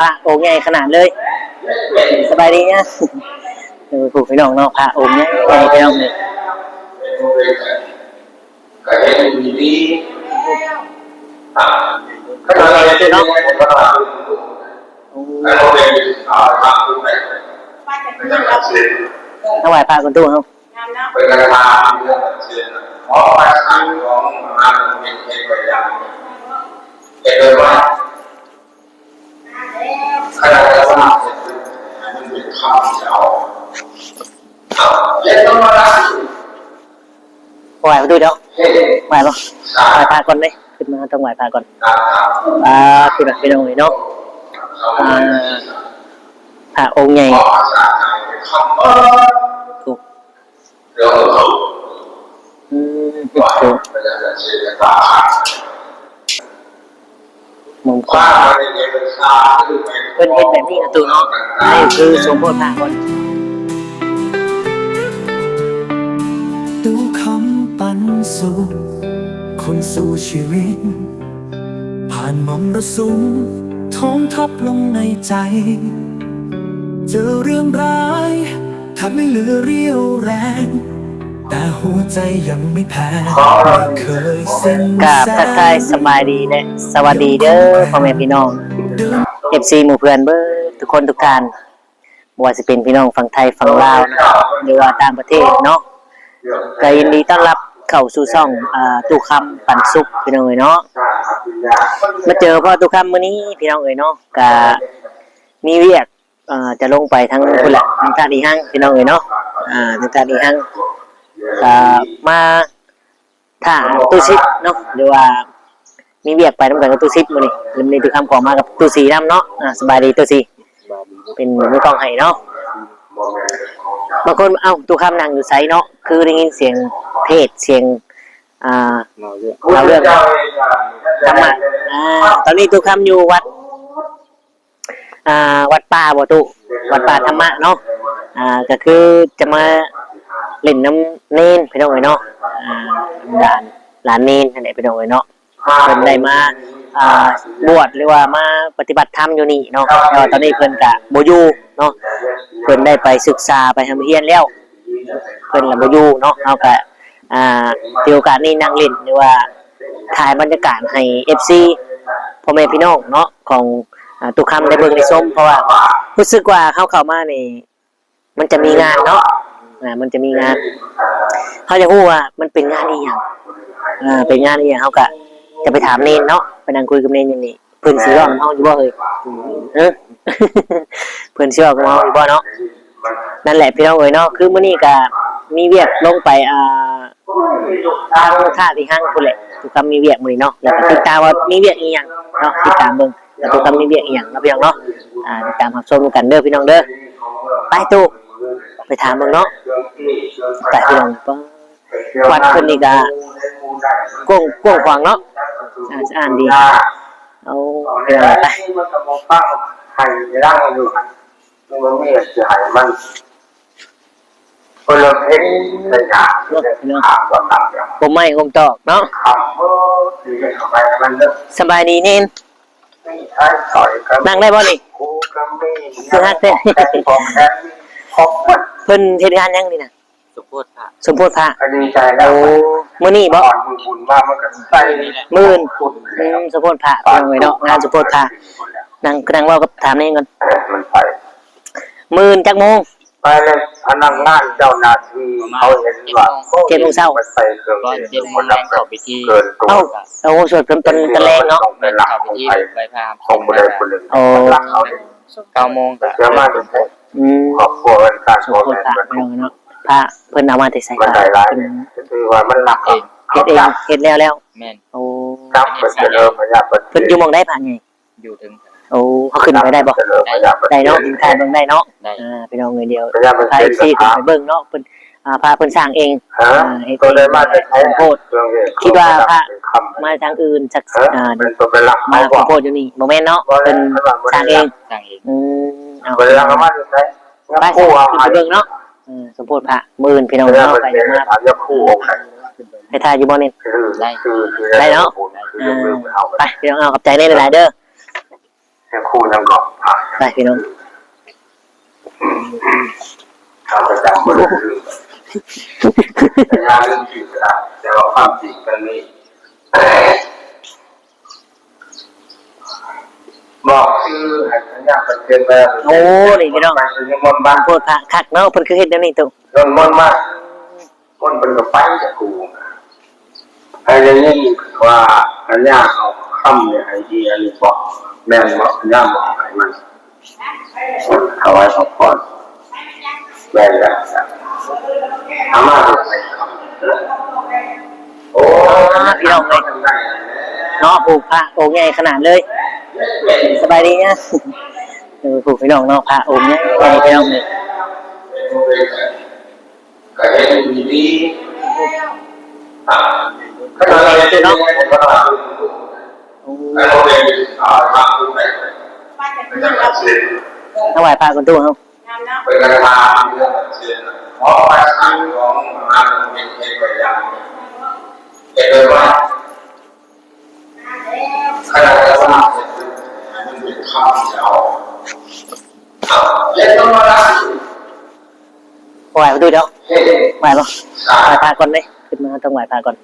ພະອົງໃຫຍ່ຂະໜາດເລີຍ. ສະບາຍດີນະ. ເອີ ຜູ້ພີ່ນ້ອງເນາະ ພະອົງໃຫຍ່ໆ ພີ່ນ້ອງເອີຍ. ມາໄຫວ້ພະກ່ອນຕູ້ເຮົາ. ເປັນການທານເລື່ອງເປັນເຊັ່ນ ເພາະວ່າສັງຂອງມະຫາຊນເຮັດໄວ້ຢ່າງນີ້ ເຮັດໄວ້ວ່າ ຄະນະເຈົ້າພາບເຮັດ ໃຫ້ມັນເປັນທຳເຈົ້າ ເຮັດນຳມາລະ ໄຫວ້ປະຕູດອກ ໄຫວ້ບໍ່? ໄຫວ້ພະກ່ອນເດ້ ຂຶ້ນມາຕ້ອງໄຫວ້ພະກ່ອນ. ອ່າ ພີ່ນ້ອງເອີຍເນາະ ອ່າ ພະອົງໃຫຍ່ ອືມ ໂອ້ ມຸມຂວາ ເພິ່ນເຮັດແບບນີ້ນະຕູ້ເນາະ. ນີ້ຄືສົມໂພດພະກ່ອນ. ຕູ້ຄຳປັນສຸກ ຄົນສູ້ຊີວິດ ຜ່ານມໍລະສຸມ ທອງທັບລົງໃນໃຈ ເຈີເລື່ອງຮ້າຍ ແທບໄມ່ເຫຼືອຣຽວແຮງ ແຕ່ຫົວໃຈຍັງໄມ່ແພ້ ໄມ່ເຄີຍສິ້ນແສ. ກາບທັກທາຍສະບາຍດີ ແລະ ສະຫວັດດີເດີ ພໍ່ແມ່ພີ່ນ້ອງ ເອັຟຊີ ໝູ່ເພື່ອນເບິດທຸກຄົນທຸກທ່ານ ບໍ່ວ່າຊິເປັນພີ່ນ້ອງຝັ່ງໄທຝັ່ງລາວນະ ຫຼືວ່າຕ່າງປະເທດເນາະ ກໍຍິນດີຕ້ອນຮັບເຂົ້າສູ່ຊ່ອງ ອ່າ ຕູ້ຄຳປັນສຸກ ພີ່ນ້ອງເອີຍເນາະ. ມາເຈີພໍ່ຕູ້ຄຳມື້ນີ້ ພີ່ນ້ອງເອີຍເນາະ ກະມີວຽກ ອ່າ ຈະລົງໄປທາງພຸ້ນແຫຼະ ທາງທ່າອີຮັງ ພີ່ນ້ອງເອີຍເນາະ ອ່າ ທາງທ່າອີຮັງ ກະມາ ຖ້າຕູ້ສິດເນາະ ຫຼືວ່າມີວຽກໄປນຳກັນກັບຕູ້ສິດມື້ນີ້ ແລ້ວມື້ນີ້ຕູ້ຄຳກໍມາກັບຕູ້ສີນຳເນາະ. ອ່າ ສະບາຍດີຕູ້ສີ ເປັນມືກ້ອງໃຫ້ເນາະ. ບາງຄົນ ເອົ້າ ຕູ້ຄຳນັ່ງຢູ່ໃສເນາະ ຄືໄດ້ຍິນສຽງເທດ ສຽງ ອ່າ ເລົ່າເລື່ອງທຳມະ. ອ່າ ຕອນນີ້ຕູ້ຄຳຢູ່ວັດ ອ່າ ວັດປ່າບໍ່ຕູ້? ວັດປ່າທຳມະເນາະ. ອ່າ ກໍຄືຈະມາຫຼິ້ນນຳເນນ ພີ່ນ້ອງເອີຍເນາະ. ອ່າ ຫຼານ ຫຼານເນນຫັ້ນແຫຼະ ພີ່ນ້ອງເອີຍເນາະ. ເພິ່ນໄດ້ມາ ອ່າ ບວດ ຫຼືວ່າມາປະຕິບັດທຳຢູ່ນີ້ເນາະ ແຕ່ວ່າຕອນນີ້ເພິ່ນກະບໍ່ຢູ່ເນາະ. ເພິ່ນໄດ້ໄປສຶກສາ ໄປຮ່ຳຮຽນແລ້ວ ເພິ່ນລະບໍ່ຢູ່ເນາະ. ເຮົາກະ ອ່າ ຖືໂອກາດນີ້ນັ່ງຫຼິ້ນ ຫຼືວ່າຖ່າຍບັນຍາກາດໃຫ້ເອັຟຊີ ພໍ່ແມ່ພີ່ນ້ອງເນາະ ຂອງ ອ່າ ຕູ້ຄຳໄດ້ເບິ່ງໄດ້ຊົມ ເພາະວ່າຮູ້ສຶກວ່າເຮົາເຂົ້າມານີ້ ມັນຈະມີງານເນາະ ອ່າ ມັນຈະມີງານ ເຮົາຢາກຮູ້ວ່າມັນເປັນງານອີ່ຫຍັງ ອ່າ ເປັນງານອີ່ຫຍັງ ເຮົາກະຈະໄປຖາມເນນເນາະ ໄປນັ່ງຄຸຍກັບເນນຢູ່ນີ້. ເພິ່ນຊິເວົ້ານຳເຮົາຢູ່ບໍ່ເອີຍ? ເອີ ເພິ່ນຊິເວົ້າກັບເຮົາຢູ່ບໍ່ເນາະ? ນັ້ນແຫຼະພີ່ນ້ອງເອີຍເນາະ ຄືມື້ນີ້ກະມີວຽກລົງໄປ ອ່າ ທາງທ່າອີຮັງພຸ້ນແຫຼະ ຕູ້ຄຳມີວຽກມື້ນີ້ເນາະ ແລ້ວກໍຕິດຕາມວ່າມີວຽກອີ່ຫຍັງເນາະ ຕິດຕາມເບິ່ງ ແລ້ວຕູ້ຄຳມີວຽກອີ່ຫຍັງເນາະ ພີ່ນ້ອງເນາະ. ອ່າ ຕິດຕາມຮັບຊົມກັນເດີພີ່ນ້ອງເດີ. ໄປຕູ້ ໄປຖາມເບິ່ງເນາະ ໄປພີ່ນ້ອງ. ວັດເພິ່ນນີ້ກະກວ້າງ ກວ້າງຂວາງເນາະ ສະອາດ ສະອາດດີ. ເອົາ ໄປ ໃຫ້ລ້າງຢູ່ ມັນມີຊິໃຫ້ມັນ ຄົນລະເພດ ເອີ ເນາະ ພີ່ນ້ອງ ຫົວໄມ້ຫົວຕອກເນາະ. ສະບາຍດີເນນ ນັ່ງໄດ້ບໍ່ນີ້? ຄືຮັກແທ້. ເພິ່ນເຮັດງານຫຍັງນີ້ນະ? ສົມໂພດພະ ສົມໂພດພະ. ໂອ້ ມື້ນີ້ບໍ່? ມື້ອື່ນ ອືມ ສົມໂພດພະ ພີ່ນ້ອງເອີຍເນາະ ງານສົມໂພດພະ. ນັ່ງ ນັ່ງເວົ້າກັບ ຖາມເນນກ່ອນ ມື້ອື່ນຈັກໂມງ? ໄປແລ້ວ ພະນັກງານເຈົ້າໜ້າທີ່ເຂົາເຫັນວ່າ ເຈັດໂມງເຊົ້າ ມັນໃສ່ເຄື່ອງເນນ ເຈັດໂມງແລງເຂົ້າພິທີ. ເອົ້າ ໂອ້ ສວດເພິ່ນຕອນ ຕອນແລງເນາະ. ແມ່ນ ເຂົ້າພິທີໄຫວ້ພະ ຂອງຜູ້ໃດຜູ້ໜຶ່ງ. ໂອ້ ເກົ້າໂມງກໍ ອືມ ຄອບຄົວເພິ່ນ ການ ສົມໂພດພະ ພີ່ນ້ອງເອີຍເນາະ. ພະເພິ່ນເອົາມາແຕ່ໃສ? ມັນໄດ້ຫຼາຍ ເພິ່ນ ຖືວ່າມັນລັກ ເຮັດເອງ ເຮັດເອງ ເຮັດແລ້ວແລ້ວ. ແມ່ນ ໂອ້ ເພິ່ນຢູ່ໝ່ອງໃດພະໃຫຍ່? ຢູ່ເທິງ. ໂອ້ ເຮົາຂຶ້ນໄປໄດ້ບໍ່? ໄດ້ ໄດ້ເນາະ ຂຶ້ນໄປເບິ່ງໄດ້ເນາະ. ອ່າ ພີ່ນ້ອງເອີຍ ດຽວພາເອັຟຊີຂຶ້ນໄປເບິ່ງເນາະ ເພິ່ນ ອ່າ ພະເພິ່ນສ້າງເອງ ອ່າ ເຮັດເອງ ສົມໂພດ. ຄິດວ່າພະມາທາງອື່ນ ຈັກ ອ່າ ມາສົມໂພດຢູ່ນີ້ ບໍ່ແມ່ນເນາະ ເພິ່ນສ້າງເອງ. ສ້າງເອງ. ອືມ ເອົາ ໄປ ຂຶ້ນໄປເບິ່ງເນາະ. ເອີ ສົມໂພດພະ ມື້ອື່ນພີ່ນ້ອງເນາະ ໄປມາ ໄປຖ່າຍຢູ່ບໍ່ນີ້? ໄດ້ ໄດ້ເນາະ. ເອີ ໄປ ພີ່ນ້ອງເນາະ ຂອບໃຈຫຼາຍໆເດີ. ຈະຄູນຳກໍ ໄປພີ່ນ້ອງ ຂ້າພະເຈົ້າບໍ່ໄດ້ລືມ ແຕ່ຢ່າລືມຊື່ກໍໄດ້ ແຕ່ວ່າຄວາມຈິງມັນມີ ບອກຊື່ໃຫ້ສັນຍາເພິ່ນເປັນແບບ ໂອ້ ນີ້ພີ່ນ້ອງ ໄປຢູ່ໃນມົນບ້ານ ໂພດພະຄັກເນາະ ເພິ່ນຄືເຮັດແນວນີ້ຕຸ ມົນບ້ານ ຄົນເພິ່ນກໍໄປຈາກກູ ໃຫ້ໄດ້ຍິນວ່າພະຍາເອົາຄຳນີ້ໃຫ້ເອີຍນີ້ບໍ ແມ່ນບໍ່? ພະຍາບອກໃຫ້ມັນຖວາຍພະພອນ ແມ່ນແລ້ວ ອາມາເຮັດໃຫ້ຄຳ ໂອ້ ພີ່ນ້ອງເອີຍ ເນາະ ໂອ້ ພະອົງໃຫຍ່ຂະໜາດເລີຍ ສະບາຍດີນະ ເອີ ຜູ້ພີ່ນ້ອງເນາະ ພະອົງໃຫຍ່ ພີ່ນ້ອງເອີຍ ກໍເຫັນດີໆ ອາ ຂະໜາດເລີຍເນາະ ໂອ້ ຖວາຍພະກ່ອນຕູ້ເຮົາ ເປັນການທານເລື່ອງເປັນເຊັ່ນ ຂໍປະທານຂອງມະຫາຊະນເປັນເຮັດໄວ້ຢ່າງ ເຮັດໄວ້ວ່າ ຂະໜາດລະສະໜະເຮັດມັນເປັນຄຳເຈົ້າ ເຮັດທຳມະດາ ໄຫວ້ບໍ່? ໄຫວ້ບໍ່? ໄຫວ້ພະກ່ອນເດ້ ຂຶ້ນມາຕ້ອງໄຫວ້ພະກ່ອນ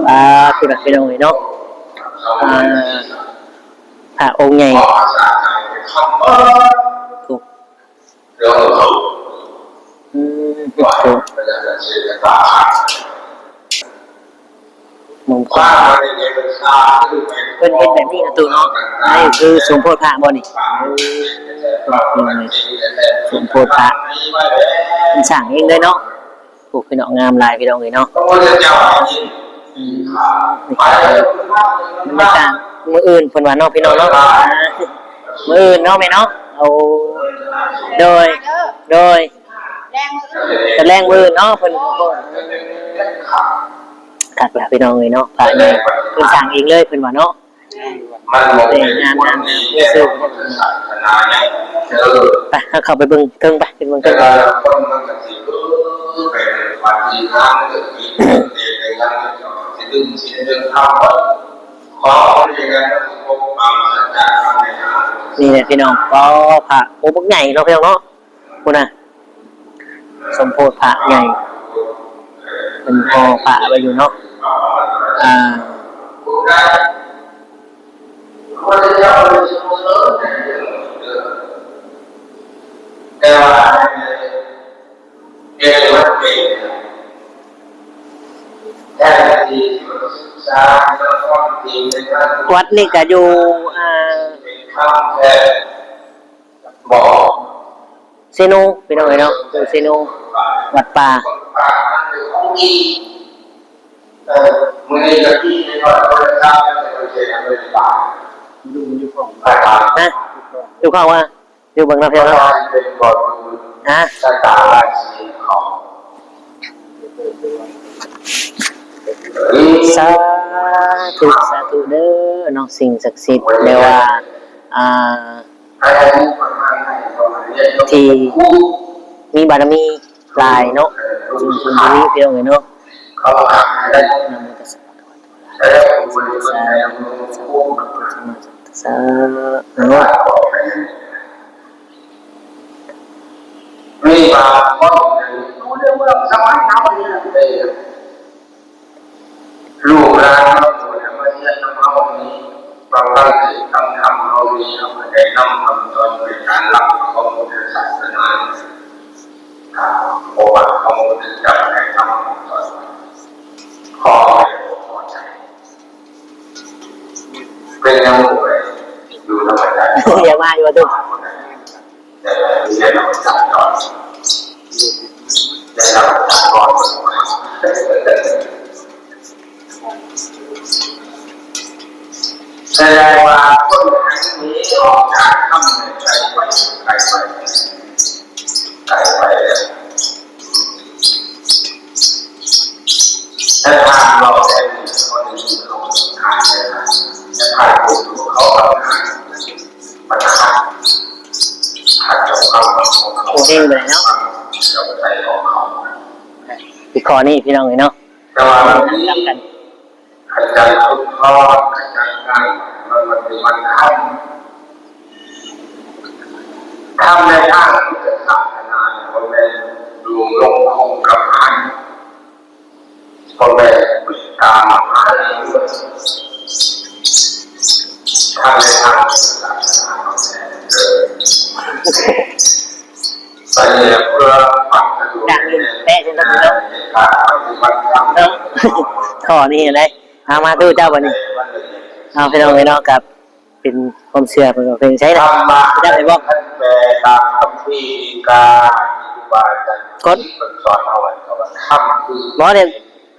ອ່າ ພີ່ນ້ອງເອີຍເນາະ ອ່າ ພະອົງໃຫຍ່ ອືມ ມຸມຂວາ ເພິ່ນເຮັດແບບນີ້ນະຕູ້ເນາະ ນີ້ຄືສົມໂພດພະບໍ່ນີ້? ສົມໂພດພະ ເພິ່ນສ້າງເອງເລີຍເນາະ ໂອ້ ພີ່ນ້ອງ ງາມຫຼາຍພີ່ນ້ອງເອີຍເນາະ ອືມ ບັນຍາກາດມື້ອື່ນເພິ່ນວ່າເນາະ ພີ່ນ້ອງເນາະ ມື້ອື່ນເນາະແມ່ເນາະ ໂອ້ ໂດຍ ໂດຍ ແລງມື້ອື່ນເນາະ ເພິ່ນ ຄັກລະພີ່ນ້ອງເອີຍເນາະ ພະໃຫຍ່ເພິ່ນສ້າງເອງເລີຍ ເພິ່ນວ່າເນາະ ມັນບໍ່ແມ່ນງານ ງານ ງານຊື່ ໄປ ເຮົາເຂົ້າໄປເບິ່ງເທິງ ໄປ ໄປເບິ່ງເທິງ ນີ້ແຫຼະພີ່ນ້ອງ ກໍພະອົງບັກໃຫຍ່ເນາະ ພີ່ນ້ອງເນາະ. ພຸ້ນນະ ສົມໂພດພະໃຫຍ່ ເພິ່ນຫໍ່ພະໄວ້ຢູ່ເນາະ ອ່າ ວັດນີ້ກະຢູ່ ອ່າ ເຊໂນ ພີ່ນ້ອງເອີຍເນາະ ເຊໂນ ວັດປ່າ ຮະ ຢູ່ຂ້າງວ່າ ຢູ່ເບິ່ງເນາະ ພີ່ນ້ອງເນາະ ຮະ ສາທຸ ສາທຸເດີເນາະ ສິ່ງສັກສິດ ແປວ່າ ອ່າ ທີ່ມີບາລະມີຫຼາຍເນາະ ຊຸມຊົນທີ່ນີ້ ພີ່ນ້ອງເອີຍເນາະ ນະໂມຕັດສະ ພະຄະວະໂຕ ອະລະຫະໂຕ ສຳມາສຳພຸດທັດສະ ນະໂມ ມີບາງຄົນ ຢູ່ໃນເມືອງສະຫວັນເຮົານີ້ແຫຼະ ລູກຫຼານເຮົາ ຜູ້ໃດມາຮຽນນຳເຮົານີ້ ຟັງທຳເທດຟັງທຳເຮົານີ້ ເຮົາກໍໄດ້ນຳຄຳສອນໃນການຮັບຂອງພຸດທະສາສະໜາ ເພາະວ່າຂອງພຸດທະເຈົ້າໄດ້ນຳຄຳສອນ ຂໍໃຫ້ພໍໃຈ ເປັນຫຍັງບໍ່ໄປຢູ່ນຳອາຈານ ຢ່າວ່າຢູ່ວ່າຕຸ ສະແດງວ່າຄົນຫັ້ນໜີອອກຈາກທຳໃນໃຈໄປ ໄກໄປ ໄກໄປແລ້ວ. ຖ້າທ່ານເວົ້າແບນີ້ ເຂົາໄດ້ຍິນເຂົາກໍສຳຄານແລ້ວນະ ແຕ່ຖ້າຜູ້ທີ່ເຂົາຕ້ອງການ ມັນຂາດ ຂາດຈາກຄວາມເຂົ້າໃຈຂອງເຂົາ ເຂົາເອງໄປເນາະ ເຂົ້າໃຈຂອງເຂົາ ອີກຂໍ້ນີ້ພີ່ນ້ອງເອີຍເນາະ ແຕ່ວ່າມັນມີ ນຳກັນ ອາຈານສົມພອນ ອາຈານງານ ມັນ ມັນ ມັນ ມັນ ມັນ ມັນ ມັນ ທຳໃນທາງພຸດທະສາສະໜາ ບໍ່ແມ່ນລວງລົງຄົງກັບຫັ້ນ ບໍ່ແມ່ນຕາມຫາເລື່ອງ ທຳໃນທາງພຸດທະສາສະໜາ ອັນນີ້ເພື່ອປັບປະປຸງໃນການປະຕິບັດທຳ ເນາະ ຂໍ້ນີ້ແຫຼະ. ເອົາ ມາຕູ້ເຈົ້າບັດນີ້ ເອົາ ພີ່ນ້ອງເອີຍເນາະ ກັບ ເປັນຄວາມເຊື່ອເພິ່ນວ່າເປັນໃສນະ ຈຳໄດ້ບໍ່? ແປຕາມຄຳພີດີກາ ຄູບາອາຈານ ກົດ ເພິ່ນສອນເຮົາໄວ້ວ່າ ທຳຄື ບໍ່ໄດ້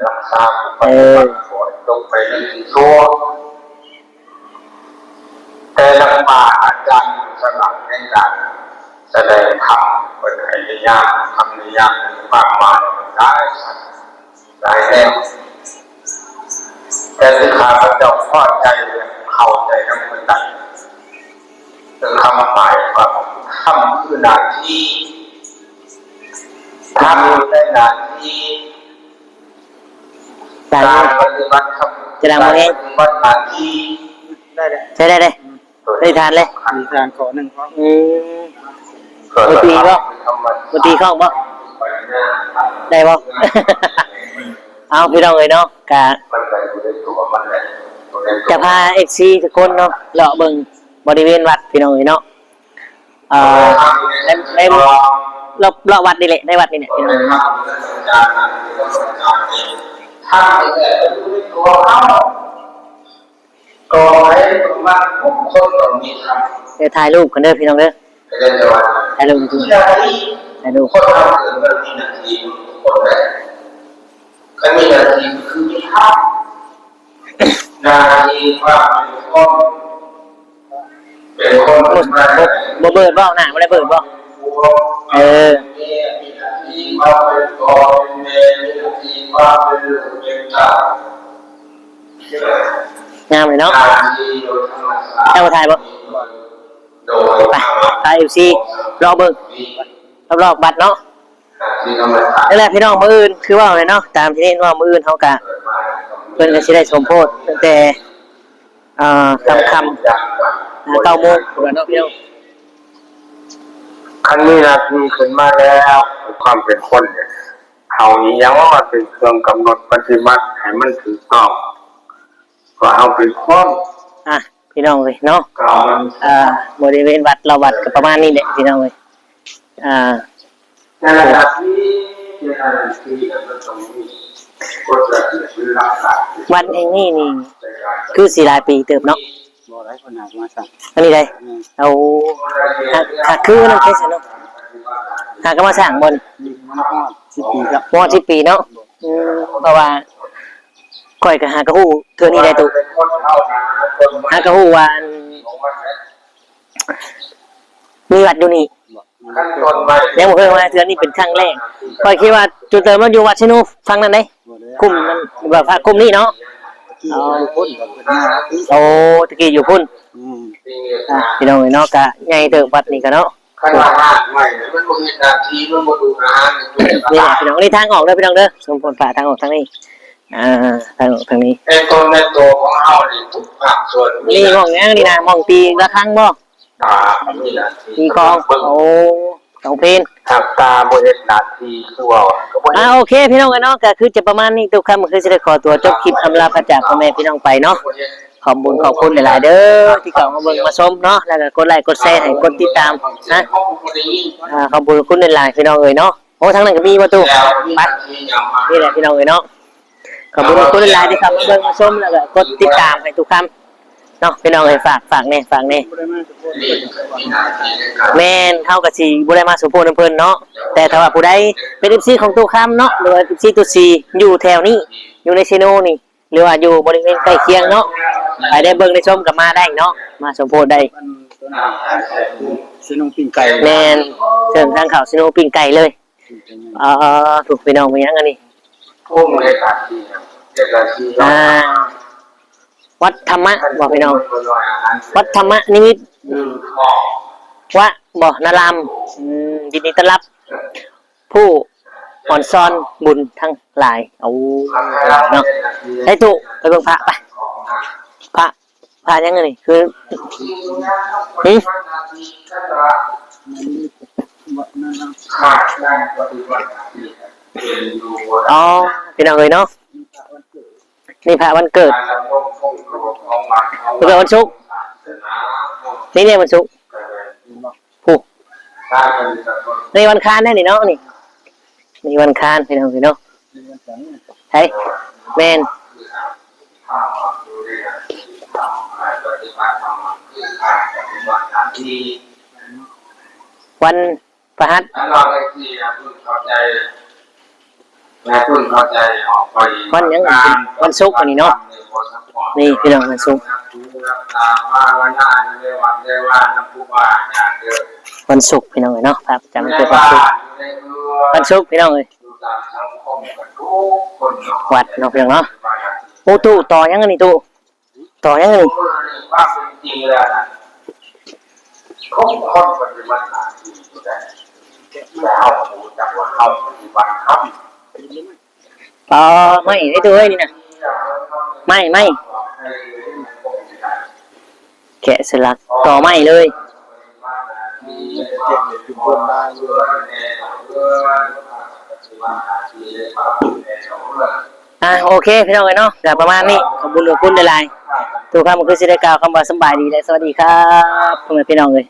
ລັກສາ ເອີ ປະຕິບັດ ຕົກໄປໃນທີ່ຊົ່ວ ແຕ່ລະຄູບາອາຈານສະຫຼາດໃນການສະແດງທຳ ເພິ່ນໃຫ້ນິຍາມ ຄຳນິຍາມ ຄວາມໝາຍຫຼາຍສັນ ຫຼາຍແນວ ແຕ່ທີ່ຂ້າພະເຈົ້າພໍໃຈ ແລະ ເຂົ້າໃຈນຳເພິ່ນໄດ້ ຄືຄຳໝາຍຄວາມ ທຳຄືໜ້າທີ່ ທຳຢູ່ໃນໜ້າທີ່ ການປະຕິບັດທຳ ຈະດັງບໍ່ແຮງ ການປະຕິບັດໜ້າທີ່ ໄດ້ ໄດ້ ໄດ້ ໄດ້ ອືມ ອະທິຖານເລີຍ ອະທິຖານຂໍໜຶ່ງ ອືມ ບໍ່ຕີບໍ່? ບໍ່ຕີຂ້ອງບໍ່? ໄດ້ບໍ່? ເອົາ ພີ່ນ້ອງເອີຍເນາະ ກະ ຈະພາເອັຟຊີທຸກຄົນເນາະ ເລາະເບິ່ງບໍລິເວນວັດ ພີ່ນ້ອງເອີຍເນາະ ເອີ ໃນ ໃນ ລອບ ລອບວັດນີ້ແຫຼະ ໃນວັດນີ້ແຫຼະ ພີ່ນ້ອງເອີຍເນາະ. ກໍໃຫ້ວ່າທຸກຄົນຕ້ອງມີທຳ ເດີ ຖ່າຍຮູບກັນເດີພີ່ນ້ອງເດີ ຖ່າຍຮູບ ຖ່າຍຮູບ ຄົນເຮົາເກີດມາມີໜ້າທີ່ທຸກຄົນແຫຼະ ຄັນມີໜ້າທີ່ຄືມີທຳ ໜ້າທີ່ຄວາມເປັນຄົນ ເປັນຄົນ ບໍ່ ບໍ່ ບໍ່ເບີດບໍ່ ໜ້າບໍ່ໄດ້ເບີດບໍ່? ເອີ ມີໜ້າທີ່ຄວາມເປັນພໍ່ເປັນແມ່ ມີໜ້າທີ່ຄວາມເປັນລູກເປັນເຕົ້າ ງາມເລີຍເນາະ ເຈົ້າບໍ່ຖ່າຍບໍ່? ໄປ ພາເອັຟຊີ ລອງເບິ່ງ ລອບໆວັດເນາະ ນັ້ນແຫຼະພີ່ນ້ອງ ມື້ອື່ນຄືເວົ້າແຫຼະເນາະ ຕາມທີ່ເຫັນເວົ້າ ມື້ອື່ນເຮົາກະ ເພິ່ນກະຊິໄດ້ສົມໂພດຕັ້ງແຕ່ ເອີ ຄ່ຳໆ ເກົ້າໂມງພຸ້ນລະເນາະພີ່ນ້ອງ ຄັນມີໜ້າທີ່ຂຶ້ນມາແລ້ວ ຄວາມເປັນຄົນນີ້ ເຮົານີ້ຍັງວ່າເປັນເຄື່ອງກຳນົດປະຕິບັດໃຫ້ມັນຖືກຕ້ອງ ວ່າເຮົາເປັນຄົນ ອ່ະ ພີ່ນ້ອງເອີຍເນາະ ອ່າ ບໍລິເວນວັດ ລອບວັດກໍປະມານນີ້ແຫຼະພີ່ນ້ອງເອີຍ ອ່າ ວັດແຫ່ງນີ້ນີ້ຄືຊິຫຼາຍປີເຕີບເນາະ ບໍ່ໄດ້ ເພິ່ນຫາກໍມາສ້າງ ອັນນີ້ໄດ໋ ອືມ ໂອ້ ຫາກ ຫາກຄືນຳເດ້ຊັ້ນເນາະ ຫາກໍມາສ້າງບໍ່ນີ້ ອືມ ຮອດສິບປີແລ້ວ ຮອດສິບປີເນາະ ອືມ ເພາະວ່າ ຂ້ອຍກໍຫາກໍຮູ້ເທື່ອນີ້ໄດ໋ ຕູ້ ຫາກໍຮູ້ວ່າ ອັນ ມີວັດຢູ່ນີ້ ຍັງບໍ່ເຄີຍມາເທື່ອ ນີ້ເປັນຄັ້ງແລກ ຂ້ອຍຄິດວ່າຈຸດເດີມມັນຢູ່ວັດເຊໂນຝັ່ງນັ້ນເດ້ ຄຸ້ມນັ້ນ ວ່າພະຄຸ້ມນີ້ເນາະ ອໍ ຕະກີ້ຢູ່ພຸ້ນ ອືມ ອ່າ ພີ່ນ້ອງເອີຍເນາະ ກະໃຫຍ່ເຕີບວັດນີ້ກະເນາະ ຄັນວ່າຮາກໄມ້ມັນບໍ່ເຮັດໜ້າທີ່ ມັນບໍ່ດູດອາຫານ ນີ້ແຫຼະພີ່ນ້ອງ ນີ້ທາງອອກເດີພີ່ນ້ອງເດີ ສົມໂພດພະທາງອອກທາງນີ້ ອ່າ ທາງອອກທາງນີ້ ແຕ່ຕົນໃນໂຕຂອງເຮົານີ້ ທຸກພາກສ່ວນ ນີ້ໝ່ອງຫຍັງນີ້ນະ ໝ່ອງຕີລະຄັງບໍ່? ອ່າ ມີໜ້າທີ່ ຕີກອງ ໂອ້ ກອງເພນ ຖ້າຕາບໍ່ເຮັດໜ້າທີ່ຄືເວົ້າ ກໍບໍ່ເຮັດ ອ່າ ໂອເຄ ພີ່ນ້ອງເອີຍເນາະ ກໍຄືຈະປະມານນີ້ ຕຸຄຳກໍຄືຊິໄດ້ຂໍຕົວຈົບຄລິບອຳລາພາຈາກພໍ່ແມ່ພີ່ນ້ອງໄປເນາະ ຂອບບຸນຂອບຄຸນຫຼາຍໆເດີ ທີ່ເຂົ້າມາເບິ່ງມາຊົມເນາະ ແລ້ວກໍກົດໄລກົດແຊໃຫ້ ກົດຕິດຕາມນະ ອ່າ ຂອບບຸນຂອບຄຸນຫຼາຍໆ ພີ່ນ້ອງເອີຍເນາະ ໂອ້ ທາງນັ້ນກໍມີບໍ່ຕູ້ ໄປ ນີ້ແຫຼະພີ່ນ້ອງເອີຍເນາະ ຂອບຄຸນຂອບຄຸນຫຼາຍໆ ທີ່ເຂົ້າມາເບິ່ງມາຊົມ ແລ້ວກໍກົດຕິດຕາມໃຫ້ຕຸຄຳເນາະ ພີ່ນ້ອງເອີຍ ຝາກ ຝາກແດ່ ຝາກແດ່ ແມ່ນ ເຮົາກໍຊິບໍ່ໄດ້ມາສົມໂພດນຳເພິ່ນເນາະ ແຕ່ຖ້າວ່າຜູ້ໃດເປັນເອັຟຊີຂອງຕຸຄຳເນາະ ຫຼືວ່າເອັຟຊີຕຸຊີ ຢູ່ແຖວນີ້ ຢູ່ໃນເຊໂນນີ້ ຫຼືວ່າຢູ່ບໍລິເວນໃກ້ຄຽງເນາະ ໃຜໄດ້ເບິ່ງໄດ້ຊົມກໍມາໄດ້ເນາະ ມາສົມໂພດໄດ້ ເຊໂນປີ້ງໄກ່ ແມ່ນ ເຊິ່ງທາງເຂົ້າເຊໂນປີ້ງໄກ່ເລີຍ ອໍ ທຸກພີ່ນ້ອງ ມີຫຍັງອັນນີ້ ອ່າ ວັດທຳມະບໍ່ພີ່ນ້ອງ ວັດທຳມະນິມິດ ອືມ ວະບໍ່ ນາລາມ ອືມ ຍິນດີຕ້ອນຮັບ ຜູ້ອອນຊອນບຸນທັງຫຼາຍ ໂອ້ ເນາະ ໄປຕູ້ ໄປເບິ່ງພະ ໄປ ພະ ພະຫຍັງອັນນີ້? ຄື ຫຶ? ອໍ ພີ່ນ້ອງເອີຍເນາະ ນີ້ພະວັນເກີດ ເກີດວັນສຸກ ນີ້ເດ້ວັນສຸກ ຜູ້ ນີ້ວັນຄານແທ້ນີ້ເນາະ ນີ້ ນີ້ວັນຄານ ພີ່ນ້ອງເອີຍເນາະ ໃຊ່ ແມ່ນ ວັນ ພະຫັດ ວັນຫຍັງ? ວັນສຸກອັນນີ້ເນາະ ນີ້ພີ່ນ້ອງ ວັນສຸກ ວັນສຸກພີ່ນ້ອງເອີຍເນາະ ພະປະຈຳວັນເກີດວັນສຸກ ວັນສຸກພີ່ນ້ອງເອີຍ ວັດເນາະ ພີ່ນ້ອງເນາະ ໂອ້ ຕູ້ຕໍ່ຫຍັງອັນນີ້ ຕູ້ ຕໍ່ຫຍັງນີ້? ຕໍ່ໄມ້ເດ້ ຕູ້ເອີຍ ນີ້ນະ ໄມ້ ໄມ້ ແກະສະຫຼັກຕໍ່ໄມ້ເລີຍ. ອ່າ ໂອເຄ ພີ່ນ້ອງເອີຍເນາະ ກະປະມານນີ້ ຂອບບຸນຂອບຄຸນຫຼາຍໆ ທຸກຄຳຄືຊິໄດ້ກ່າວຄຳວ່າສຳບາຍດີ ແລະ ສະຫວັດດີຄັບ ພໍ່ແມ່ພີ່ນ້ອງເອີຍ.